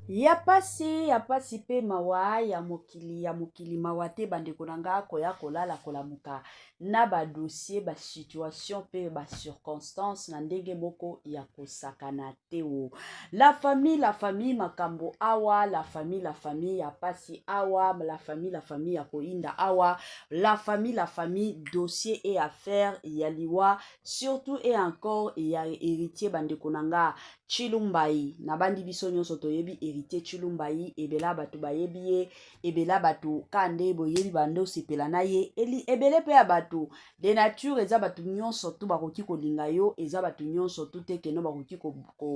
Ya pasi ya pasi pe mawa ya mokili ya mokili mawa te bandeko na nga koya kolala kolamuka na ba dossier ba situation pe ba circonstance na ndenge moko ya kosakana te o la famille la famille makambo awa la famille la famille ya pasi awa la famille la famille ya koyinda awa la famille la famille dossier et affaire ya liwa surtout et encore ya héritier bandeko na nga Tshilumbayi nabandi biso nyonso toyebi Heritier Tshilumbayi ebela bato bayebi ye ebela bato ka nde boyebi bande osepela na ye eli ebele mpe ya bato de nature eza bato nyonso tu bakoki kolinga yo eza bato nyonso tu te keno bakoki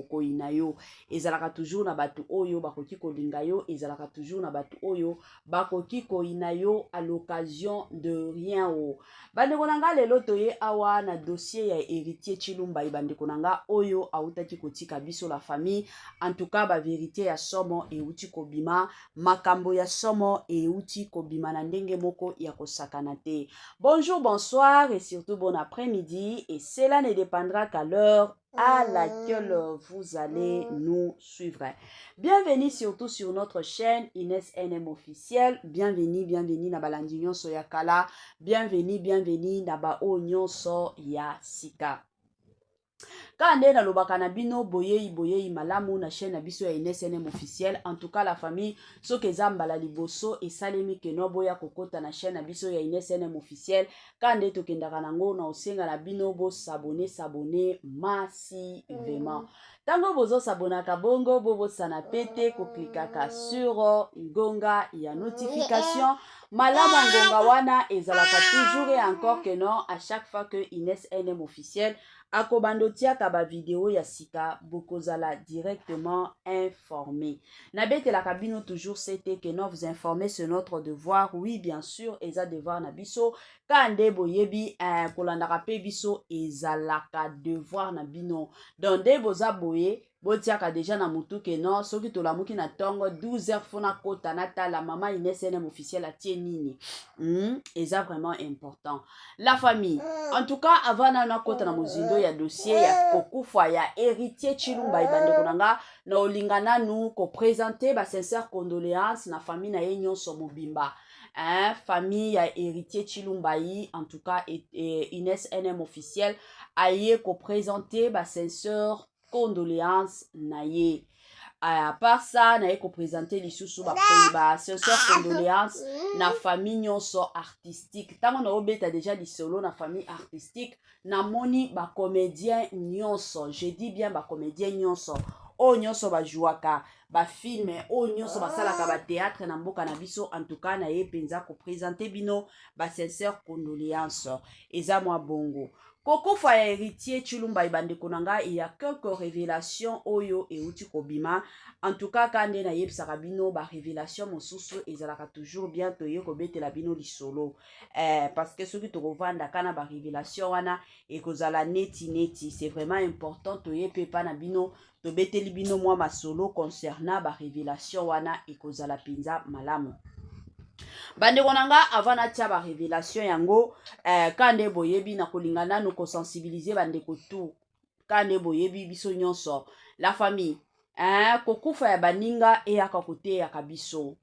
koyina yo ezalaka toujours na bato oyo bakoki kolinga yo ezalaka toujours na bato oyo bakoki koyina yo à l'occasion de rien o bandeko na nga lelo toye awa na dossier ya héritier Tshilumbayi bandeko na nga oyo awutaki kotika biso la famille en tout cas ba vérité ya somo euti kobima makambo ya somo euti kobima na ndenge moko ya kosakana te. Bonjour, bonsoir et surtout bon après-midi, et cela ne dépendra qu'à l'heure à laquelle vous allez nous suivre. Bienvenue surtout sur notre chaîne Inès NM officiel. Bienvenue, bienvenue na balandi nyonso ya kala. Bienvenue, bienvenue na ba oyo nyonso ya sika. Kaka nde nalobaka na bino boyei boyei malamu na chaîne na biso ya Inès NM officiel. En tout cas la famille, soki eza mbala liboso esalemi keno boya kokota na chaîne na biso ya Inès NM officiel, kaka nde tokendaka nango na osenga na bino bosabone sabone massivement. Ntango bozosabonaka bongo bobosana pe te koklikaka sur ngonga ya notification. Malamu ngonga wana ezalaka toujours et encore que non à chaque fois que Inès NM officiel akobanda otiaka ba video ya sika bokozala directement informé. Nabetelaka bino toujours c'était que non vous informer c'est notre devoir. Oui bien sûr eza devoir na biso ka nde boyebi kolandaka pe biso ezalaka devoir na bino. Donc nde boza boye botiaka deja na mutu ke non soki tolamuki na ntongo 12 heures fona kota natala mama Inès NM officiel atie nini. Eza vraiment important la famille. En tout cas avant nano nakota na mozindo ya dossier ya kokufa ya héritier Tshilumbayi bandeko na nga na olinga nanu koprésenter ba sincère condoléance na famille na ye nyonso mobimba. Hein, famille ya héritier Tshilumbayi en tout cas et Inès NM officiel aye koprésenter ba sincère condoléance na ye. À part ça na ye koprésenter lisusu ba ba sincère condoléance na famille nyonso artistique. Ntango na obeta déjà lisolo na famille artistique namoni ba comédien nyonso, je dis bien ba comédien nyonso oyo nyonso bajouaka ba film oyo nyonso basalaka ba théâtre na mboka na biso. En tout cas na ye mpenza koprésenter bino ba sincère condoléance. Eza mwa bongo kokufa ya héritier Tshilumbayi bandeko na ngai ya quelques révélations oyo euti kobima. En tout cas ka nde nayebisaka bino ba révélation mosusu ezalaka toujours bien toye kobetela bino lisolo parce que soki tokovandaka na ba révélation wana ekozala neti neti. C'est vraiment important toye mpe epa na bino tobeteli bino mwa masolo concernant ba révélation wana ekozala mpenza malamu. Bandeko na nga avant natia ba révélation yango ka nde boyebi na kolinga nanu kosensibiliser bandeko tu ka nde boyebi biso nyonso la famille kokufa ya baninga eyaka koteyaka biso.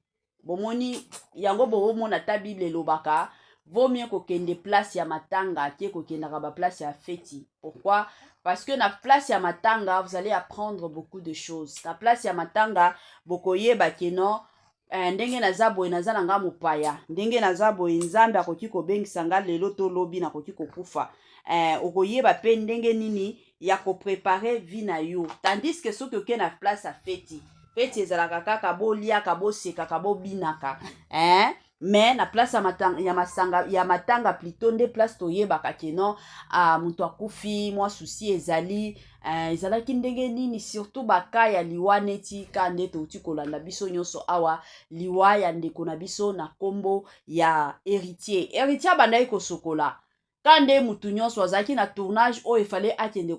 Bomoni yango bomona ta Bible elobaka vaut mieux kokende place ya matanga ke kokendaka ba place ya feti. Pourquoi? Parce que na place ya matanga vous allez apprendre beaucoup de choses. Na place ya matanga bokoyeba ke non ndenge naza boye naza na nga mopaya, ndenge naza boye nzambe akoki kobengisa nga lelo to lobi nakoki kokufa. Okoyeba pe ndenge nini ya kopréparer vie na yo. Tandis que soki oke na place ya feti, feti ezalaka kaka boliaka bosekaka bobinaka mais na place ya matanga, ya masanga ya matanga plutôt nde place toyebaka ke non moto akufi mwa susi ezali ezalaki ndenge nini, surtout baka ya liwa neti ka nde touti kolanda biso nyonso awa liwa ya ndeko na biso na kombo ya héritier. Héritier abandaki kosokola ka nde mutu nyonso azalaki na tournage oyo efale akende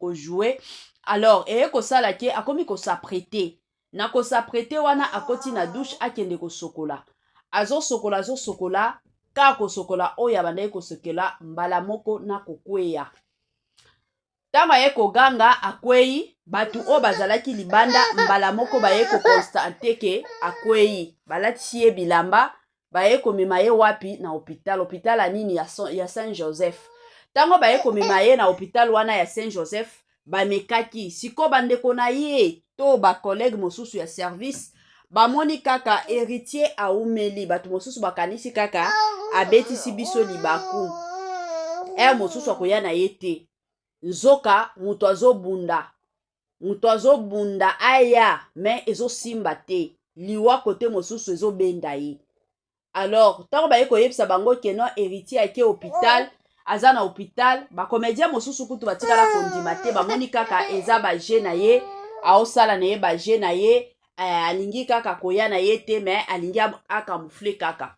kojouer. Alors eye kosala ke akomi kos'apprêter na kos'apprêter wana akoti na douche akende kosokola, azosokola azosokola kaka kosokola oyo abandaki kosokola mbala moko na kokweya. Ntango aye koganga akwei, bato oyo bazalaki libanda mbala moko baye koconstater ke akwei, balatisi ye bilamba, baye komema ye wapi? Na hôpital. Hôpital ya nini? Ya Saint Joseph. Ntango baye komema ye na hôpital wana ya Saint Joseph, bamekaki sikoyo bandeko na ye to bacollègue mosusu ya service, bamoni kaka Héritier aumeli. Bato mosusu bakanisi kaka abetisi biso libaku, ere mosusu akoya na ye te. Nzoka moto azobunda, moto azobunda aya, me ezosimba te. Liwa kote mosusu ezobenda ye. Alors ntango baye koyebisa bango ke non, Héritier ake hôpital, aza na hôpital, bacomédien mosusu kutu batikala kondima te. Bamoni kaka eza bajeu na ye, aosala na ye bajeu na ye, alingi kaka koya na ye te, me alingi acamoufler kaka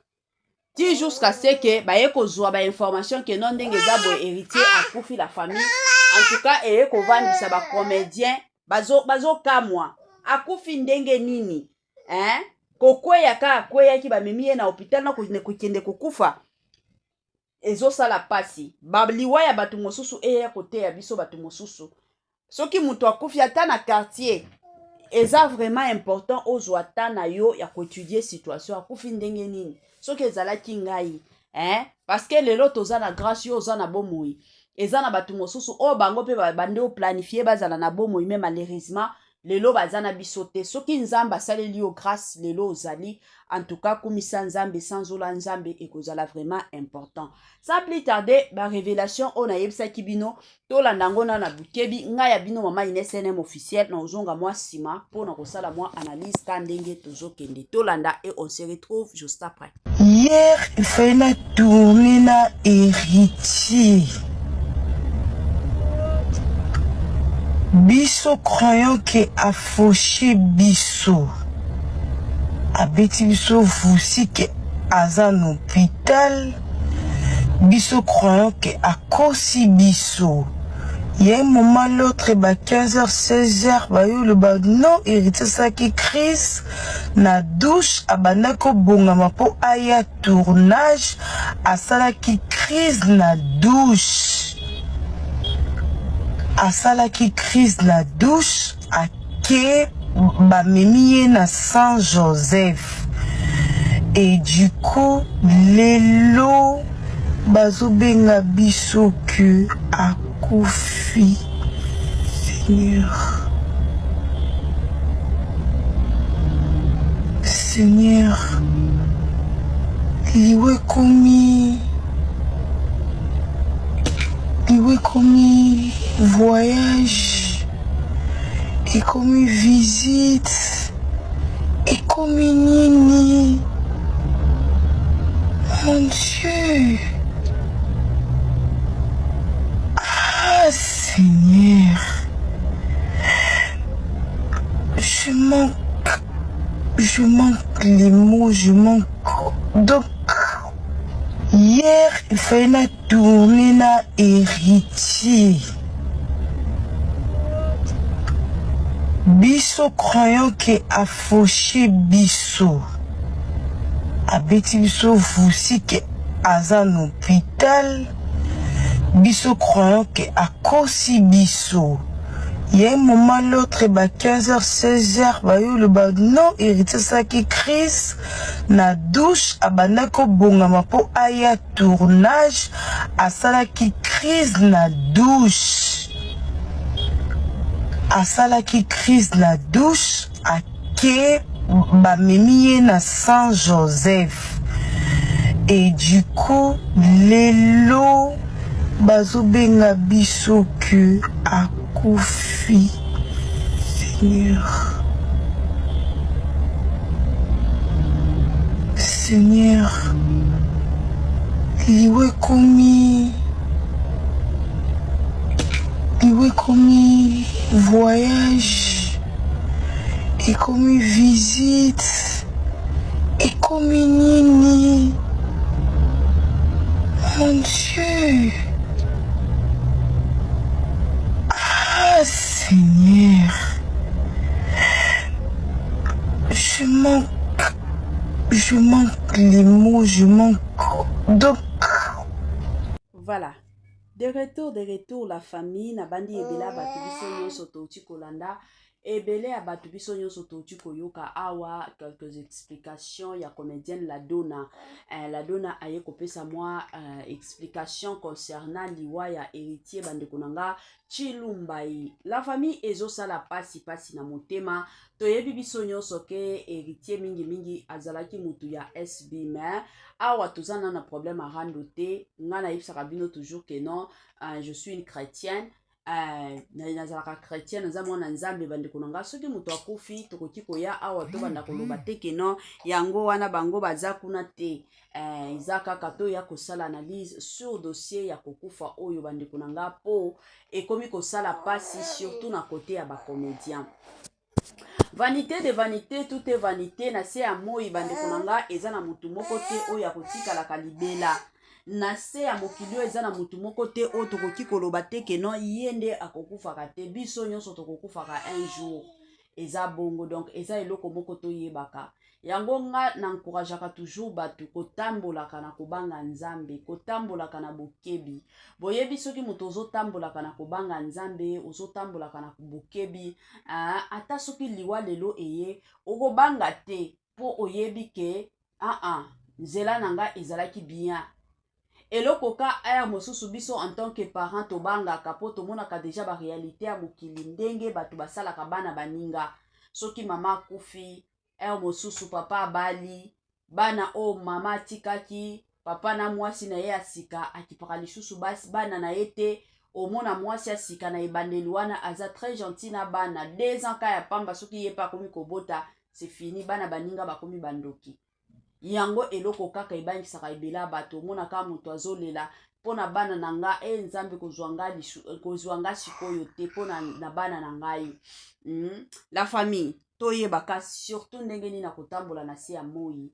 ti jusqu'à ce ke baye kozwa bainformation ke non, ndenge eza boye, Héritier akufi. La famille en tout cas eye kovandisa bacomédien, bazokamwa bazo akufi ndenge nini, hein? Kokweya kaka akweyaki, bamemi ye na hôpital na kokende kokufa, ezosala mpasi. Baliwa ya bato mosusu eya koteya biso bato mosusu. Soki moto akufi ata na quartier, eza vraiment important ozwa ta na yo ya koétudier situation, akufi ndenge nini. Soki ezalaki ngai, hein? Parce que lelo toza na grâce, yo oza na bomoi. Eza na bato mosusu oyo bango mpe bande oplanifier bazala na bomoi, mais malheureusement lelo baza na biso te. Soki Nzambe asaleli yo grâce, lelo ozali, en tout cas kumisa Nzambe, sanzola Nzambe, ekozala vraiment important. Sans plus tarder, barévélation oyo nayebisaki bino, tolanda yango na na bukebi. Ngai ya bino mama Ines NM officiel, na ozonga mwa nsima mpona kosala mwa analyse ka ndenge tozokende. Tolanda et on se retrouve juste après. Hier, il fallait na tourner na Héritier. Biso croyant ke afauché biso, abeti biso vusi ke aza na hôpital. Biso croyant ke akosi biso. Ya un moment l'autre, ba 15h 16h, bayoloba non, Héritier asalaki crise na douche, abandaki kobongama mpo aya tournage, asalaki crise na douche, asalaki crise na douche, ake bamemi ye na Saint Joseph. Et du coup lelo bazobenga biso ke akufi. Seigneur, Seigneur, liwa ekomi, liwa ekomi voyage, ekomi visite, ekomi nini? Mon Dieu, ah Seigneur, je manque, je manque les mots, je manque. Donc hier, il fallait na tourner na Héritier. Biso croyant ke afauché biso, abeti biso vusi ke aza na hôpital. Biso croyant ke akosi biso. Ya un moment l'autre, ba 15h 16h, bayoloba non, Héritier asalaki crise na douche, abandaki kobongama mpo aya tournage, asalaki crise na douche, asalaki crise na douche, ake bamemi ye na Saint Joseph. Et du coup lelo bazobenga biso ke akufi. Seigneur, Seigneur, liwa ekomi, liwa ekomi voyage, ekomi visite, ekomi nini? Mon Dieu, ah Seigneur, je manque, je manque les mots, je manque. Donc Voilà. De retour, de retour la famille. Nabandi ebele ya bato biso nyonso touti kolanda, ebele ya bato biso nyonso touti koyoka awa quelques explications ya comédienne Ladona. Ladona aye kopesa mwa explication concernant liwa ya Héritier, bandeko na nga, Tshilumbayi. La famille, ezosala pasi pasi na motema. Toyebi biso nyonso ke Héritier mingimingi azalaki mutu ya SB, mais awa toza na problème ya rando te. Ngai nayebisaka bino toujours ke non, je suis une chrétienne, nazalaka chrétien, naza mwana Nzambe. Bandeko na nga, soki moto akufi, tokoki koya awa tobanda koloba te ke non, yango wana bango baza kuna te. Eza kaka toya kosala analyse sur dossier ya kokufa oyo, bandeko na nga, mpo ekomi kosala mpasi, surtout na côté ya bacomédien. Vanité de vanité, tout est vanité na se ya moi. Bandeko na nga, eza na motu moko te oyo akotikalaka libela na se ya mokili oyo. Eza na motu moko te oyo tokoki koloba te ke non, ye nde akokufaka te. Biso nyonso tokokufaka un jour, eza bongo. Donc eza eloko moko toyebaka yango. Nga na encourageaka toujours bato kotambolaka na kobanga Nzambe, kotambolaka na bokebi. Boyebi, soki moto ozotambolaka na kobanga Nzambe, ozotambolaka na bokebi, ata soki liwa lelo eye, okobanga te, mpo oyebi ke aa nzela na nga ezalaki bien. Eloko ka aya mosusu, biso en tant que parent tobangaka, mpo tomonaka déjà baréalité ya mokili, ndenge bato basalaka bana baninga. Soki mama akufi, heure mosusu papa abali bana oyo mama atikaki, papa na mwasi na ye ya sika akipaka lisusu bana na ye te. Omona mwasi ya sika na ebandeli wana aza très gentil na bana, 2 ans ka ya pamba, soki ye mpe akomi kobota, c'est fini, bana baninga bakomi bandoki. Yango eloko kaka ebangisaka ebele ya bato. Omonaka moto azolela mpo na bana na nga e Nzambe, kozwa nga sikoyo te mpo na bana na ngai. La famille, toyebaka surtout ndenge nini na kotambola na se ya moi.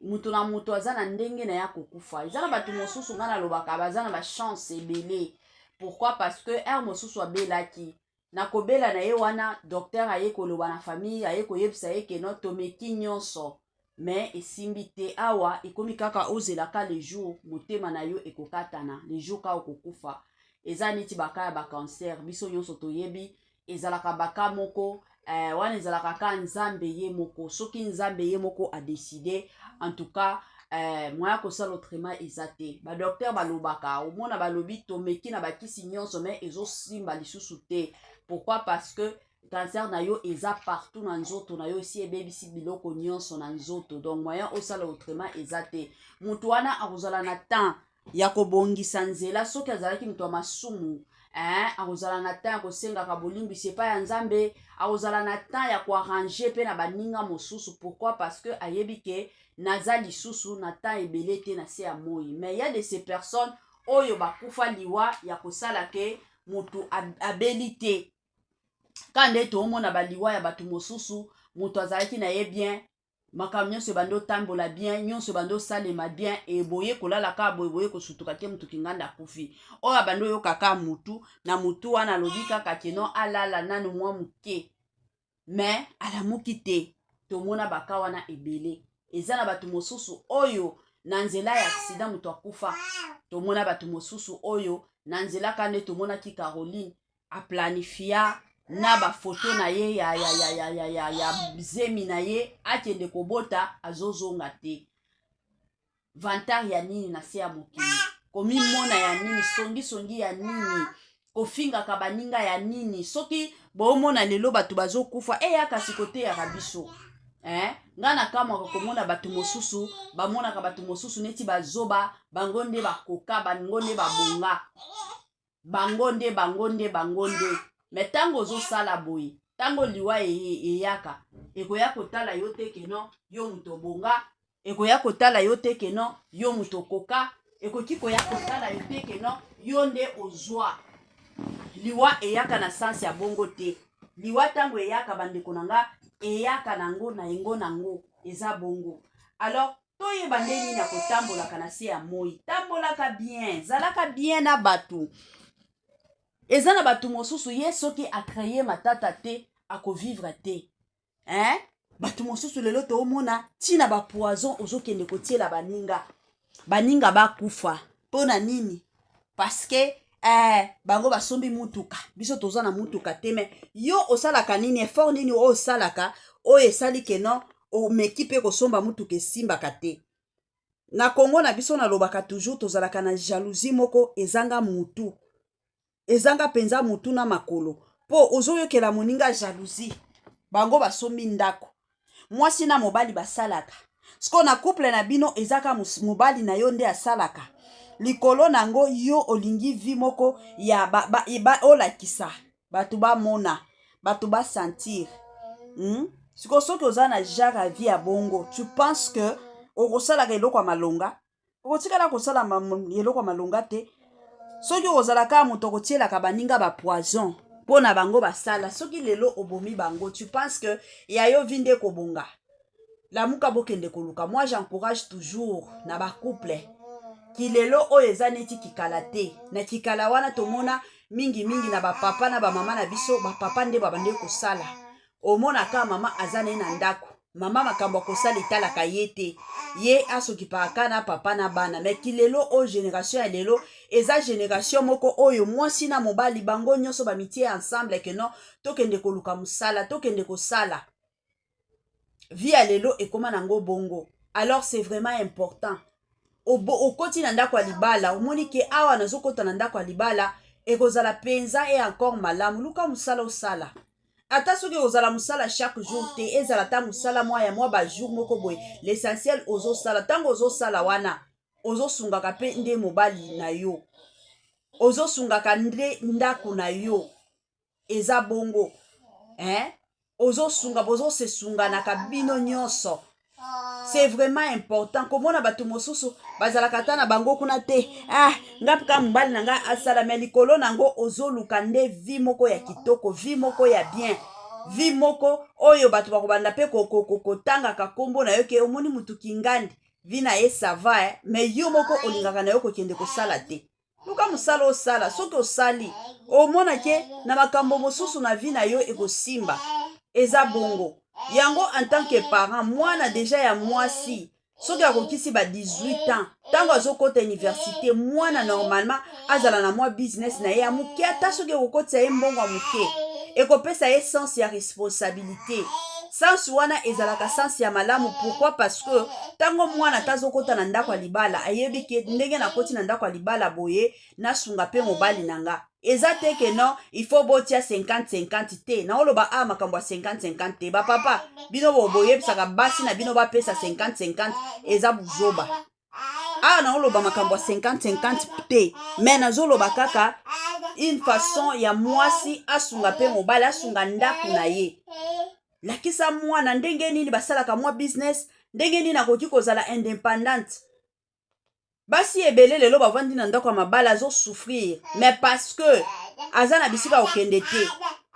Moto na moto aza na ndenge na ya kokufa. Eza na bato mosusu, ngai nalobaka, baza na bachance ebele. Pourquoi? Parce que heure mosusu abelaki, na kobela na ye wana, docteur aye koloba na famille, aye koyebisa ye ke non, tomeki nyonso mais esimbi te. Awa ekomi kaka ozelaka le jour motema na yo ekokatana, le jour ka okokufa. Eza neti bacas ya bacancer, biso nyonso toyebi, ezalaka bacas moko wana ezalaka ka Nzambe ye moko. Soki Nzambe ye moko adécider, en tout cas moyen kosala autrement eza te. Badocteur balobaka, omona balobi tomeki na bakisi nyonso mais ezosimba lisusu te. Pourquoi? Parce que cancer na yo eza partout na nzoto na yo, esi ebebisi biloko nyonso na nzoto. Donc moyen osala autrement eza te. Moto wana akozala na temps ya kobongisa nzela. Soki azalaki moto ya masumu, akozala na temps ya kosengaka bolimbisi epai ya Nzambe, akozala na temps ya koarranger mpe na baninga mosusu. Pourquoi? Parce que ayebi ke naza lisusu na temps ebele te na se ya moi. Mais ya de ces personnes oyo bakufa liwa ya kosala ke moto abeli te, ka nde toomona baliwa ya bato mosusu. Moto azalaki na ye bien, makambo nyonso ebandi otambola bien, nyonso ebandi osalema bien, eboye kolala kaka boye, boye kosutuka te, motu kinganda akufi. Oyo abandi oyoka kaka mutu na mutu wana, alobi kaka ke non, alala nanu mwa moke, mais alamuki te. Tomona bacas wana ebele. Eza na bato mosusu oyo na nzela ya accident moto akufa. Tomona bato mosusu oyo na nzela ka nde tomonaki Caroline aplanifia na bafoto na ye ya zemi na ye, akende kobota, azozonga te. Vantard ya nini na se ya mokili? Komimona ya nini? Songisongi ya nini? Kofingaka baninga ya nini? Soki boomona lelo bato bazokufa, eya kasi koteyaka biso, eh? Ngai nakamwaka komona bato mosusu bamonaka bato mosusu neti bazoba. Bango nde bakoka, bango nde babonga, bango nde, bango nde, bango nde. Mais ntango ozosala boye, ntango liwa eyaka, ekoya kotala yo te ke non, yo moto obonga. Ekoya kotala yo te ke non, yo moto okoka. Ekoki koya kotala yo te ke non, yo nde ozwa. Liwa eyaka na sens ya bongo te. Liwa ntango eyaka, bandeko na nga, eyaka nango na yango nango, eza bongo. Alors toyeba nde nini ya kotambolaka na se ya moi. Tambolaka bien, zalaka bien na bato. Eza na bato mosusu, ye soki acréer matata te, akovivre te, hein? Bato mosusu lelo toomona ntina bapoison ozokende kotiela baninga, baninga bakufa. Mpo na nini? Parce que Bango basombi mutuka, biso toza na mutuka te. Mais yo osalaka nini? Effort nini oyo osalaka oyo esali ke non, omeki mpe kosomba mutuka, esimbaka te? Na Kongo na biso, nalobaka toujours, tozalaka na jalousie moko ezanga mutu, ezanga mpenza mutu na makolo, mpo ozoyokela moninga jalousie. Bango basombi ndako, mwasi na mobali basalaka. Sikoyo na couple na bino, ezaka mobali na yo nde asalaka. Likolo na yango, yo olingi vie moko ya ba, olakisa bato, bamona bato, basentir. Sikoyo soki oza na genre ya vie ya bongo, tu penses que okosalaka eloko ya malonga? Okotikala kosala eloko ya malonga te. Soki okozala kaka moto okotielaka baninga bapoison mpo na bango basala, soki lelo obomi bango, tu penses que ya yo vie nde kobonga? Lamuka, bokende koluka. Moi, j'encourage toujours na bacouple kilelo oyo eza neti kikala te. Na kikala wana, tomona mingimingi na bapapa na bamama na biso, bapapa nde babande kosala. Omonaka mama aza na ye na ndako, mama makambo akosala etalaka ye te, ye asokipaka na papa na bana. Mais kilelo oyo, génération ya lelo eza génération moko oyo mwasi na mobali bango nyonso bamitie ensemble ke non, tokende koluka mosala, tokende kosala. Vie ya lelo ekóma nango bongo. Alors c'est vraiment important. Okoti na ndako ya libala, omoni ke awa nazokɔta na ndako ya libala, ekozala mpenza e encore malamu. Luka mosala osala, ata soki ozala mosala chaque jour te, ezala ata mosala mwa ya mwa bajour moko boye. L'essentiel ozosala. Ntango ozosala wana, ozosungaka mpe nde mobali na yo, ozosungaka nde ndako na yo. Eza bongo, hein? Ozosunga, bozosesunganaka bino nyonso. C'est vraiment important. Komona bato mosusu bazalaka ata na bango kuna te: "Ah, nga mpe mobali na ngai asala." Mais likolo nango, ozoluka nde vie moko ya kitoko, vie moko ya bien, vie moko oyo bato bakobanda mpe kotangaka nkombo na yo ke omoni mutu kingandi, vie na ye ça va, eh? Mais yo moko olingaka na yo kokende kosala te. Luka mosala osala. Soki osali, omona ke na makambo mosusu na vie na yo ekosimba. Eza bongo yango. En tant que parent, mwana déjà ya mwasi, soki akokisi ba 18 ans, ntango azokɔta université, mwana normalement azala na mwa business na ye ya moke. Ata soki ekokotisa ye mbongo ya moke, ekopesa ye sens ya responsabilité. Sens wana ezalaka sens ya malamu. Pourquoi? Parce que ntango mwana ata azokɔta na ndako ya libala, ayebi ke ndenge nakoti na ndako ya libala boye, nasunga mpe mobali na nga. Eza te ke non, il faut botia 50-50 te. Naoloba a makambo ya 50-50 te. Bapapa, bino boyebisaka basi na bino bapesa 50-50, eza buzoba. Awa naoloba makambo ya 50-50 te, mais nazoloba kaka une façon ya mwasi asunga mpe mobali, asunga ndako na ye. Lakisa mwana ndenge nini basalaka mwa business, ndenge nini akoki kozala indépendante. Basi ebele lelo bavandi na ndako ya mabala, azosouffrir, mais parce que aza na bisika kokende te,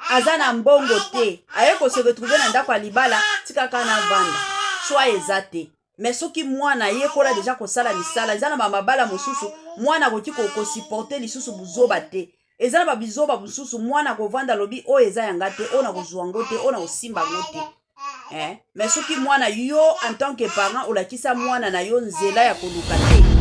aza na mbongo te, aye kose retrouver na ndako ya libala, tikaka na vanda, choix eza te. Mais soki mwana ayekola déjà kosala misala, eza na bamabala mosusu mwana akoki kosupporter lisusu buzoba te. Eza na babizoba mosusu mwana akovanda, alobi: "Oyo eza yanga te, oyo nakozwa yango te, oyo nakosimba yango te, eh? Mais soki mwana, yo en tant que parent, olakisa mwana na yo nzela ya koluka te.